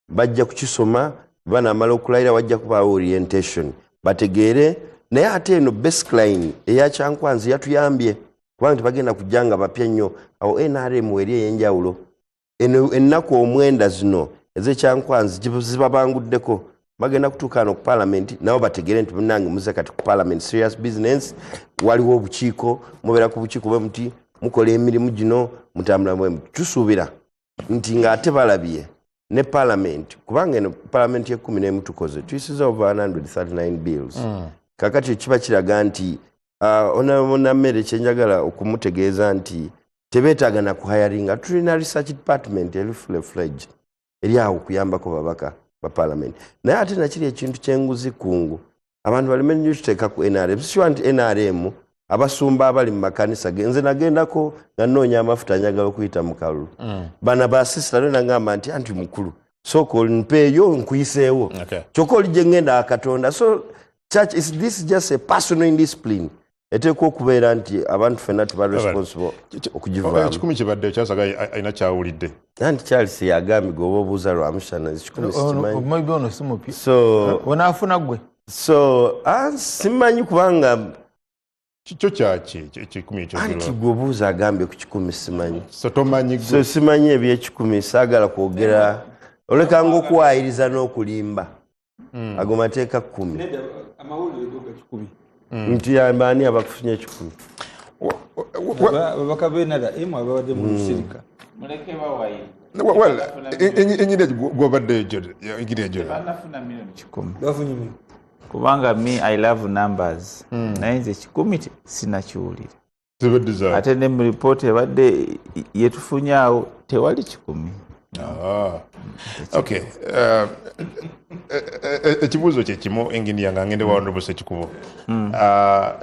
bajja kukisoma. Banamala okulayira, wajja kubaawo orientation bategeere. Naye ate eno baseline eyakyankwanzi yatuyambye, kubanga tebagenda kujja nga bapya nnyo. Awo NRM eri ey'enjawulo. Eno ennaku 9 zino ez'ekyankwanzi zibabanguddeko, bagenda kutuuka wano ku palamenti nabo bategeere nti munange muze kati ku parliament, serious business. Waliwo obukiiko, mubeera ku bukiiko bwe muti, mukola emirimu gino, mutambula bwe muti. Tusuubira nti ng'ate balabye ne parliament, kubanga eno parliament ye-11 tukoze, tuyisiza over 139 bills. Kakati kiba kiraga nti Honorable Nammere, kyenjagala okumutegeeza nti tebeetaaga na kuhayaringa, tulina research department eri full fledged, eri awo okuyambako babaka ba parliament. Naye ate nakiri ekintu kyenguzi kungu, abantu baleme nnyo kiteeka ku NRM. Sikiwa nti NRM, abasumba abali mu makanisa nze nagendako nga nnoonya amafuta, njagala okuyita mu kalulu. Bana basisita lwe nagamba nti anti mukulu, sooka olimpeeyo nkuyiseewo. Kyokka oli gye ngenda Katonda. So church is this just a personal indiscipline eteekwa okubeera nti abantu ffenna tuba responsible okugivaamu. 100 kibadde kyasaga alina kyawulidde. Anti Charles yagambye gweoba obuuza Rwamushana, 100 sikimanyi. Maybe ono si mupya. So onaafuna gwe. So simanyi kubanga kyo kyaki 100 ekyo? Anti gwe obuuza agambye ku 100 simanyi. So tomanyi So gwe. Simanyi ebyekikumi, saagala kwogera, olekanga okuwaayiriza n'okulimba. Ago mateeka 10. Nedda, amawulire go ga 100. Nti baani abakufunye 100? Ababaka b'NRM ababadde mu lusirika. Muleke bawayi. Well, ennyini gwobadde ennyini egyo. Banafuna miliyoni 100. Bafunye miliyoni. Kubanga me, I love numbers, naye nze 100 sinakiwulira. Zibadde za Ate ne mu ripooti ebadde yetufunye awo tewali 100. Ah. Okay. Ekibuuzo kye kimu, engineer, nga ngende wa Honorable Sekikubo.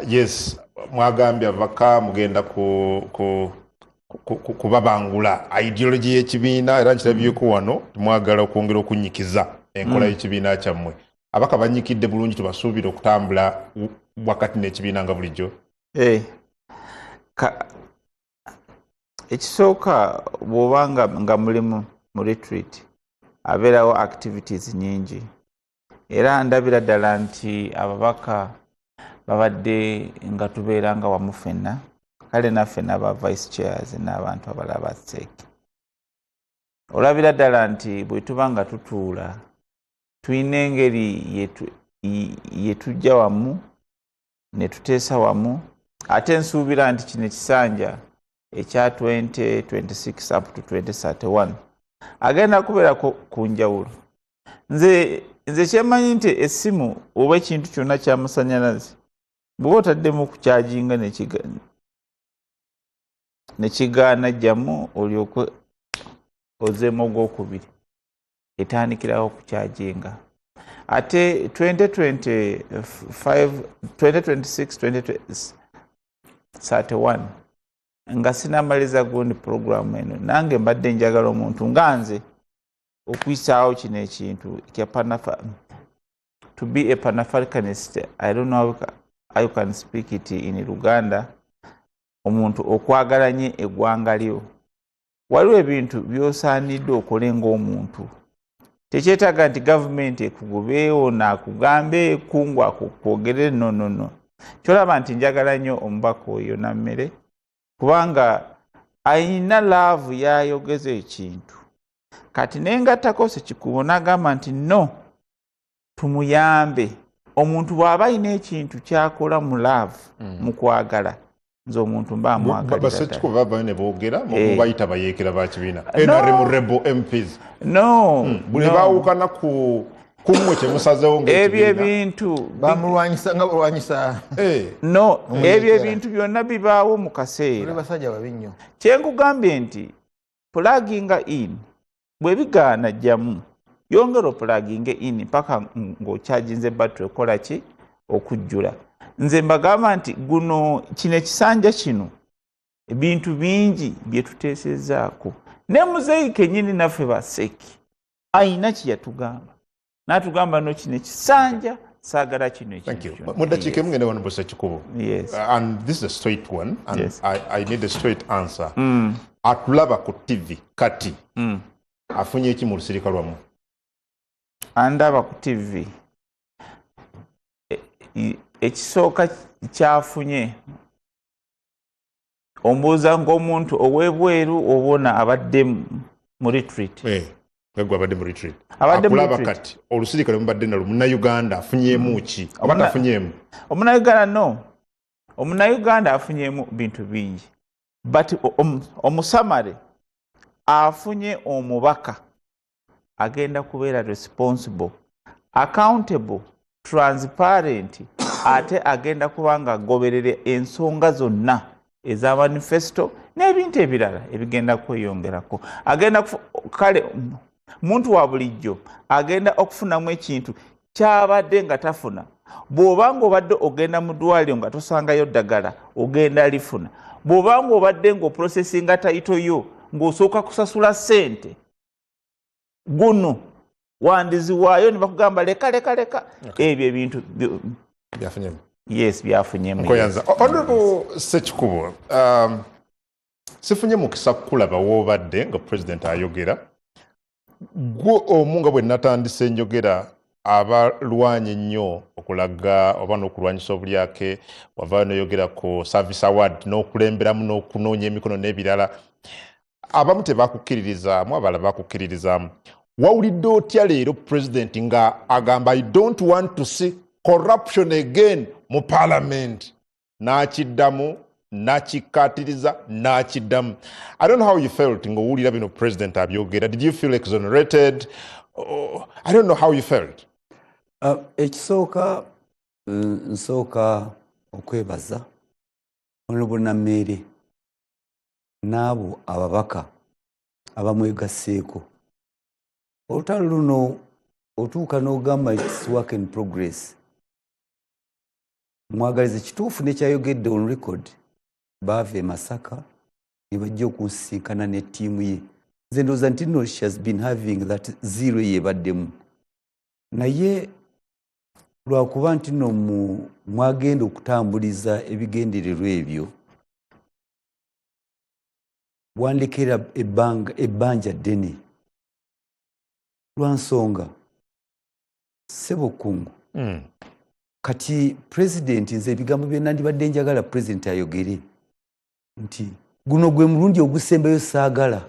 Yes, mwagambye ababaka mugenda ku kubabangula ideology y'ekibiina, era nkirabyeko wano mwagala okwongera okunyikiza enkola y'ekibiina kyammwe. Abaka banyikidde bulungi, tubasuubira okutambula wakati n'ekibiina nga bulijjo? Eh, ekisooka, bw'oba nga muli mu retreat, abeerawo activities nyingi, era ndabira ddala nti ababaka babadde nga tubeera nga wamu ffenna, kale naffe n'aba vice chairs n'abantu abalala ba CEC. Olabira ddala nti bwe tuba nga tutuula, tulina engeri yetujja wamu ne tuteesa wamu. Ate nsuubira nti kino ekisanja ekya 2026 up to 2031 agenda kubeerako ku njawulo. Nze kyemmanyi nti essimu oba ekintu kyonna kyamasanyalaze, bw'oba otaddemu kukyajinga nekigaana, jjamu olyoke ozeemu ogwokubiri, etandikirawo okukyajinga. Ate 2025, 2026, 2031, nga sinamaliza gundi puroguramu eno, nange mbadde njagala omuntu nga nze okuyisaawo kino ekintu kya to be a Pan-Africanist. I don't know how you can speak it in Luganda. Omuntu okwagala nye eggwanga lyo, waliwo ebintu by'osaanidde okole ng'omuntu. Tekyetaaga nti gavumenti ekugobeewo naakugambe kungu akukwogerere. No, no, no. Kyolaba nti njagala nnyo omubaka oyo Nammere, kubanga ayina love yayogeza ekintu. Kati nengattako Sekikubo n'agamba nti no, tumuyambe. Omuntu bw'aba alina ekintu kyakola mu love, mu kwagala, nze omuntu mba amwagalira. Basekikubo bavayo ne boogera, Eh. mubayita bayeekera ba kibiina No. NRM rebel MPs. No, Buli no. baawukana ku kummwe kyemusazeewo Ebyo ng'ekibiina. ebintu Bamulwanyisa nga balwanyisa. Eh. No, Omuyeekera. ebyo ebintu byonna bibaawo mu kaseera. Tuli basajja babi nnyo. Kyenkugambye nti pluginga in, bwe bigaana jjamu, yongera opluginge in paka ng'okyajinze battery ekola ki okujjula. Nze mbagamba nti guno kino ekisanja kino ebintu bingi bye tuteesezaako, ne muzeeyi kennyini naffe baseki ayina kye yatugamba, n'atugamba no kino ekisanja saagala kino. Thank you. Ekintu Mu ddakiika emu ngende wano Busekikubo. Yes. And this is a straight one and Yes. I need a straight answer. Atulaba ku TV kati afunye eki mu lusirika lwammwe? Andaba ku TV, ekisooka kyafunye, ombuuza ng'omuntu ow'ebweru obona abadde mu retreat? Eh, nga gwe abadde mu retreat. Abadde mu Akulaba retreat. kati olusirika lwe mubadde nalwo, Munnayuganda afunyeemu ki oba tafunyeemu? Omunnayuganda, no, omunnayuganda afunyemu bintu bingi, but omusamale afunye omubaka agenda kubeera responsible, accountable, transparent, ate agenda kuba nga agoberera ensonga zonna eza manifesto n'ebintu ebirala ebigenda kweyongerako. Agenda kale muntu wa bulijjo agenda okufunamu ekintu kyabadde nga tafuna. Bw'oba ng'obadde ogenda mu ddwaliro nga tosangayo ddagala, ogenda lifuna. Bw'oba ng'obadde ng'oprocessinga title yo ng'osooka kusasula ssente, guno wandiziwaayo ne bakugamba leka leka leka. Ebyo ebintu Byafunyemu. Yes, byafunyemu. Nkoyanza. Honorable Sekikubo, sifunye mukisa kukulaba woobadde nga president ayogera. Gwe omu nga bwe natandise njogera abalwanya ennyo okulaga oba n'okulwanyisa obulyake, wavaayo noyogera ku service award n'okulemberamu n'okunoonya emikono n'ebirala. Abamu tebakukkiririzaamu, abalala bakukkiririzaamu. Wawulidde otya leero president nga agamba, "I don't want to see corruption again mu parliament"? N'akiddamu, n'akikkaatiriza, n'akiddamu. I don't know how you felt ng'owulira bino president abyogera. Did you feel exonerated? Oh, I don't know how you felt. Ekisooka, nsooka okwebaza Honorable Nammeere n'abo ababaka abamwegasseeko. Olutalo luno otuuka n'ogamba it's work in progress. Mwagalize kituufu nekyayogedde on record. Baava e Masaka ne bajja okunsisinkana ne ttiimu ye. Nze ndowooza nti no, she has been having that zero yebaddemu, naye lwakuba nti no mwagenda okutambuliza ebigendererwa ebyo, wandekera ebbanja ddene lwa nsonga ssebo Kungu. Kati pulezidenti, nze ebigambo bye nandibadde njagala pulezidenti ayogere nti guno gwe mulundi ogusembayo saagala,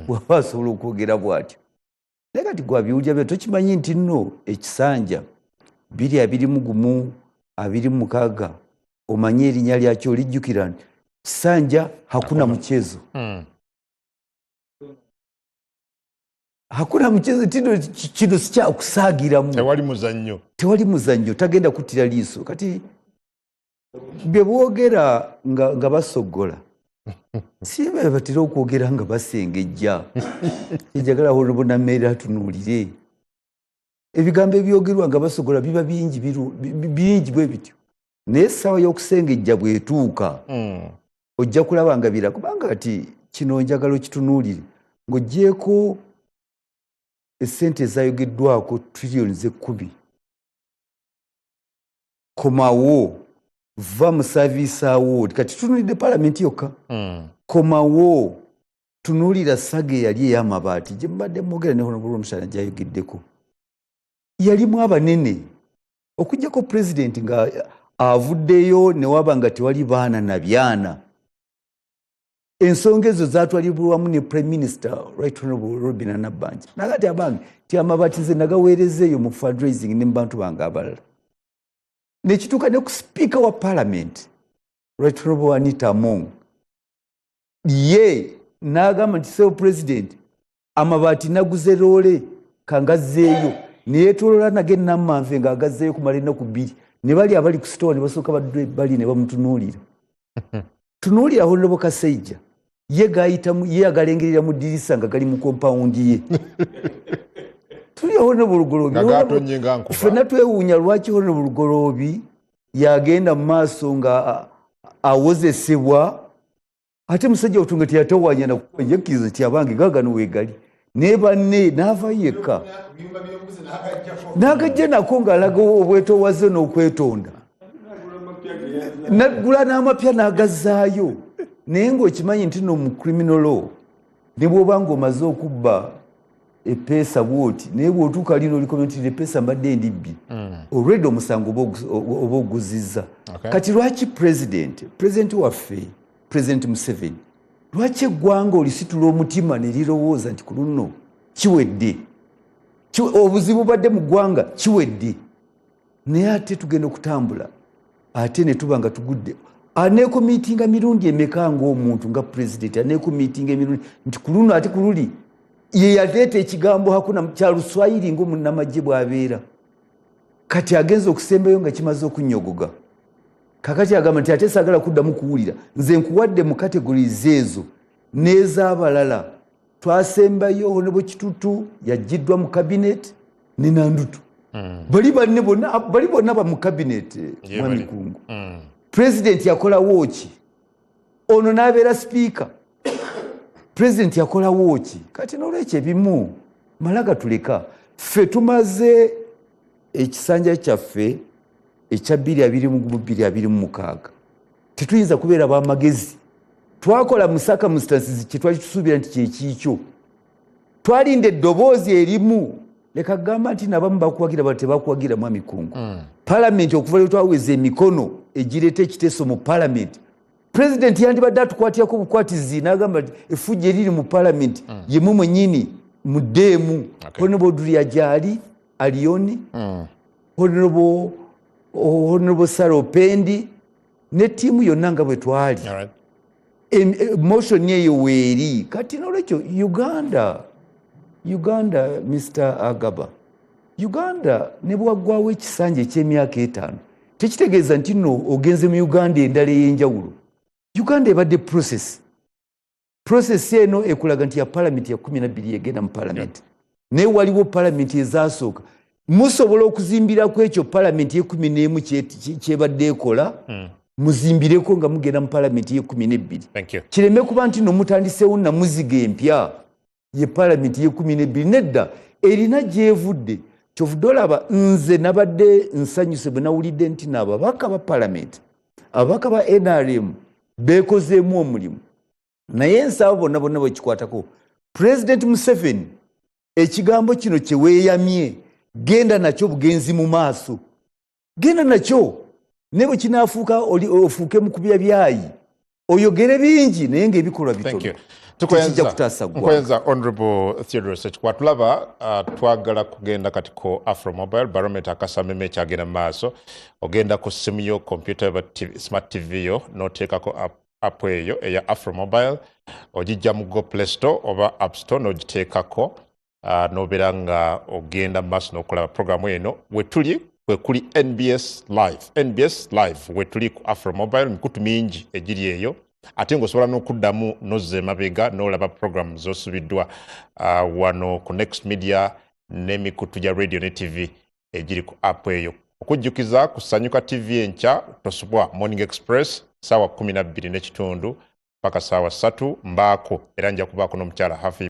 bwaba asobola okwogera bw'atyo. Naye kati gwabiwulira byo tokimanyi nti nno ekisanja 2021 26, omanye erinnya lyakyo olijjukira nti kisanja hakuna mchezo. Hakuna mchezo tino kino sikyakusaagiramu. Tewali muzannyo. Tewali muzannyo, tagenda kuttira liiso. Kati bye boogera nga basoggola, si be batera okwogera nga basengejja. Enjagala Honorable Nammeere atunuulire ebigambo ebyogerwa nga basogola, biba bingi, bingi bwe bityo, naye essaawa y'okusengejja bw'etuuka, ojja kulaba nga bira. Kubanga kati kino njagala okitunuulire ng'oggyeko essente ezayogeddwako triliyoni z'ekkumi. Komawo, va mu service award. Kati tunuulidde palamenti yokka. Komawo, tunuulira saga eyali ey'amabaati gye mubadde mwogera ne Honorable Omushana gyayogeddeko, yalimu abanene okugjako pulezidenti nga avuddeyo ne waba nga tewali baana na byana. Ensonga ezo zatwalibwa wamu ne Prime Minister, Right Honorable Robin Nabbanja, nakati abange ti amabaati nze nagaweereza eyo mu fundraising ne mu bantu bange abalala, nekituuka ne ku Sipiika wa Parliament, Right Honorable Anita Among, ye n'agamba nti, "Sebo President, amabaati naguze loole, kangazzeeyo." Neyetolola nage Namanve ng'agazzeeyo kumala ennaku 2, ne bali abali ku sitowa ne basooka baddwa ebbali ne bamutunuulira. Tunuulira Honorable Kasaija, ye gayitamu, ye agalengerera mu ddirisa nga gali mu kompawundi ye. Tuli Honorable Lugoloobi, Nga gatonye nga nkuba. Ffenna twewuunya lwaki Honorable Lugoloobi yagenda mu maaso nga awozesebwa, ate musajja otunga teyatawanya nakuyekkiriza nti abange gagano weegali, naye banne n'avayo yekka n'agajja nako ng'alaga obwetowaze n'okwetonda, naggula n'amapya n'agazzaayo. Naye ng'okimanyi nti no mu criminal law, ne bw'oba ng'omaze okubba epeesa bwoti, naye bw'otuuka lino olikome nti epeesa mbadde ndibbye, already omusango oba oguzizza. Kati lwaki president waffe, President Museveni, lwaki eggwanga olisitula omutima ne lirowooza nti ku luno kiwedde, obuzibu badde mu ggwanga kiwedde, naye ate tugenda okutambula ate ne tuba nga tugudde? Aneekomiitinga mirundi emeka ng'omuntu, nga pulezidenti aneekomiitinga emirundi nti ku luno ate ku luli ye yaleeta ekigambo hakuna kya Luswayiri ng'omunnamagye bw'abeera. Kati agenza okusembayo nga kimaze okunyogoga, kakati agamba nti ate saagala kuddamu kuwulira. Nze nkuwadde mu categories ezo n'ez'abalala. Twasembayo Honorable Kitutu yagiddwa mu cabinet ne Nandutu, bali banne bonna bali bonna ba mu cabinet. Ye Mwami bali. Kungu, president yakolawo ki? Ono n'abeera sipiika, president yakolawo ki? Kati nolwekyo ebimu mala gatuleka. Ffe tumaze ekisanja kyaffe ekya 2021-2026, tetuyinza kubeera bamagezi. Twakola mu circumstances kyetwali tusuubira nti kyekiikyo. Twalinda eddoboozi erimu. Leka gamba nti nabamu bakuwagira, bala tebakuwagira. Mwami Kungu, palamenti okuva lwe twaweza emikono egireeta ekiteeso mu palamenti, pulezidenti yandibadde atukwatirako bukwatizi n'agamba nti effujjo eriri mu palamenti yemu mwenyini muddeemu. Honorable Duria gyali Alioni, Honorable Sarah Opendi ne ttiimu yonna nga bwe twali. Motion eyo weeri kati. Nolwekyo Uganda, Mr Agaba, Uganda ne bwaggwawo ekisanja ekyemyaka 5, tekitegeeza nti nno ogenze mu Uganda endala ey'enjawulo. Uganda ebadde process. Process eno ekulaga nti ya palamenti ya 12 egenda mu palamenti, naye waliwo palamenti ezasooka. Musobola okuzimbirako ekyo palamenti ye-11 kyebadde ekola, muzimbireko nga mugenda mu palamenti ye-12. Thank you. Kireme kuba nti no mutandiseewo namuziga empya ye palamenti ye-12. Nedda, erina gyevudde. Kyovudde olaba nze nabadde nsanyuse bwe nawulidde nti naababaka ba palamenti, ababaka ba NRM beekozeemu omulimu. Naye nsaba bonna bonna bwekikwatako, President Museveni, ekigambo kino kyeweeyamye genda nakyo bugenzi mu maaso, genda nakyo ne bwe kinaafuuka ofuuke mukubya byayi, oyogere bingi naye ng'ebikolwa Thank bitono, you. tekijja kutaasa ggwanga. Nkwenza, Honorable Theodore Sekikubo. Tulaba twagala kugenda kati ku Afro Mobile Barometer, akasameme ekyagenda mu maaso. Ogenda ku simu yo, computer oba TV, smart TV yo, n'oteekako app eyo eya Afro Mobile. Ogijja mu Google Play Store oba App Store n'ogiteekako, n'obeera nga ogenda mu maaso n'okulaba programu eno. Wetuli kwe kuli NBS Live, NBS Live wetuli ku Afro Mobile, mikutu mingi egiri eyo, ate ng'osobola n'okuddamu n'ozza emabega n'olaba programu z'osubiddwa wano ku Next Media n'emikutu gya radio ne TV egiri ku app eyo. Okujjukiza, ku Sanyuka TV enkya tosubwa Morning Express saawa 12 n'ekitundu paka saawa 3 mbaako, era nja kubaako n'omukyala Hafi.